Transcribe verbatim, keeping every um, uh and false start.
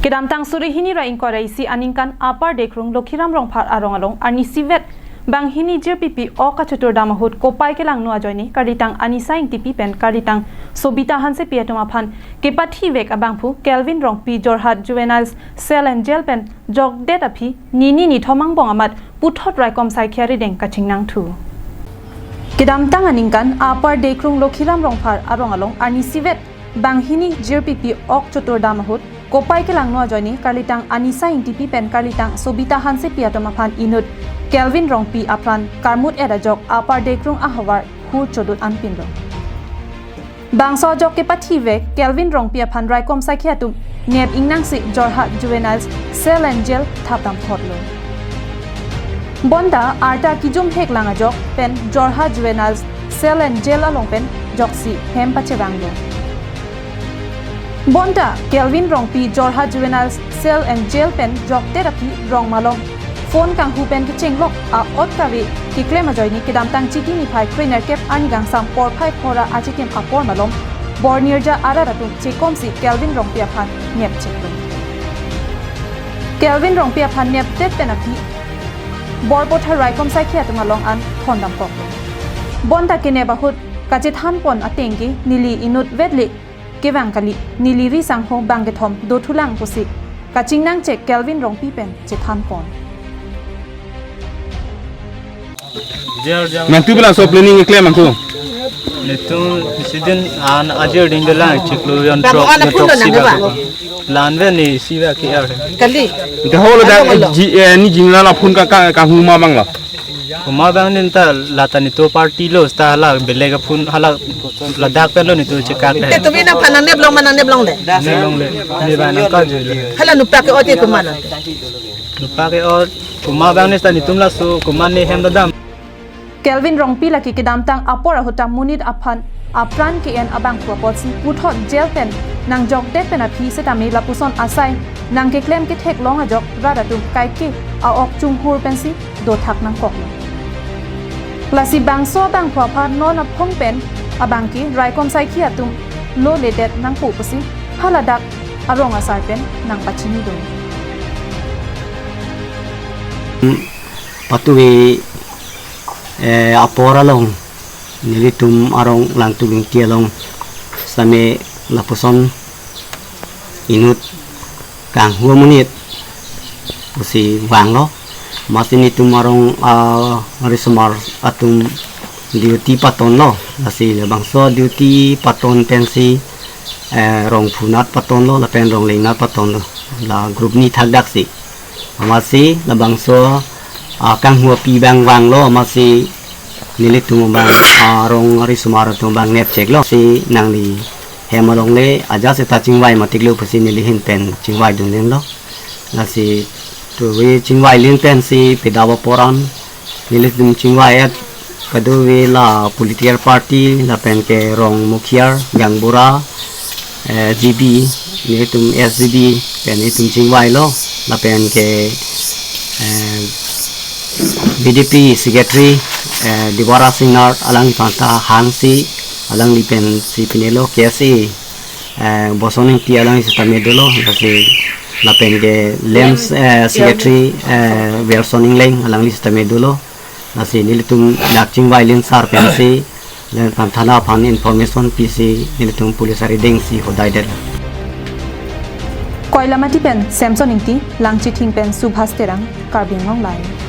Kedamtang suri hini ra ingkoi ra isi aningkan Upper Dekrung Lokhiram Rongphar arong along arnisi vet banghini jirpipi ok kachotur dam ahut kopai kelangno ajoine karlitang Anisa Ingtipi pen karlitang Sobita Hansepi atum aphan kepathi vek abangphu Kelvin Rongpi Jorhat Juveniles Cell and Jail pen jokdet aphi nini nithom angbong amat puthot raikom saikhi arideng kachingnangthu. Kedamtang aningkan Upper Dekrung Lokhiram Rongphar arong along arnisi vet banghini jirpipi ok chotur dam ahut kopai kelangno ajoine karlitang Anisa Ingtipi pen karlitang Sobita Hansepi atum aphan inut Kelvin Rongpi apran karmut et ajok Upper Dekrung ahavar hur chodut anpinlo. Bangso ajok kepathi vek Kelvin Rongpi aphan raikom saikhi atum nep ingnangsi Jorhat Juveniles Cell and Jail thapdam thotlo. Bonta arta kijum heklang ajok pen Jorhat Juveniles Cell and Jail along pen joksi hem pachevanglo. Bonta Kelvin Rongpi Jorhat Juveniles Cell and Jail pen jokdet aphi rong malom phone kanghu pen kechenglok a-ot kave keklem ajoine kedamtang Chiti niphai krenerkep arni kangsam porphai phora achitim apor malom Bornirja arat atum chekomsi Kelvin Rongpi aphan nepcheklo. Kelvin Rongpi aphan nepdet pen aphi Borpothar raikom saikhi atum along an thondam koklo. Bonta kenep ahut kachethanpon atengke neli inut vetle kevang kali, neli ri sangho bang kethom dothulang pusi kachingnangchek Kelvin Rongpi pen chethanpon. Nangtum labangso planning keklem nangtum? Netum sidin an ajir ding dolang chiklo yon trok, yon trok si ba. Lan ve ni si ba ke ar. Kali. Ita ho lo dak, eh, ji, eh, ni jingla la phone ka, ka, kanghu ma bang lo. Komat abang nin ta lata netum party lo, ta hala beleg aphun hala ladak pen lo netum chekak le. Te tumi nangphan nangnep long ma nangnep longle? Nep longle. Ni ba nang ka jui le. Hala nupak ke-ot ke komat lo? Nupak ke-ot, komat abang nin ta netum laso komat ne hem dadam. Kelvin Rongpi lake kedamtang apor ahut ta monit aphan apran ke-en abangphu apotsi puthot jail pen nangjokdet pen aphi setame lapuson asai nangkeklem ketheklong ajok rat atum kaike a-ok chunghur pensi dothak nangkoklo. Lasi bangso abangphu aphan non aphong pen abangke raikom saikhi atum loledet nangpo pusi haladak arong asar pen nangpachinidun. Patuhi, eh, apor along nelitum arong Langtuk Ingti along setame lapuson inut kanghu amonit pusi vanglo. Amatsi netum arong, ah, risomar atum duty patonlo. Lasi labangso duty paton pensi, eh, rong phunat patonlo lapen rong lengnat patonlo. La group ni thakdaksi. Amatsi labangso, ah, kanghu api abang vanglo, amatsi nelitum abang, ah, arong risomar atum abang nepcheklo. Si nangli hem alongle ajat seta chingvai matiklo pusi neli ahin pen chingvaidun lenlo. Lasi tuve chingvailin pensi pida apor an nelitum chingvai-et, kadokave la political party lapen ke rong mukhiar, gaonbura, eh, G B, nelitum S G B pen nelitum chingvailo, lapen ke, eh, B D P secretary, eh, Dibara Singnar alangliphan ta hansi alangli pensi pinelo, K S A, eh, Boson Ingti alangli setame dolo, lasi lapen ke LAMPS, eh, secretary, eh, Wilson Ingleng alangli setame dolo. Lasi nelitum dak chingvailin sar pensi, lapen thana aphan information pisi nelitum police arideng si hodaidet. Koilamati pen Samson Ingti, Langchithing pen Subhas Terang, Karbi Anglong Live.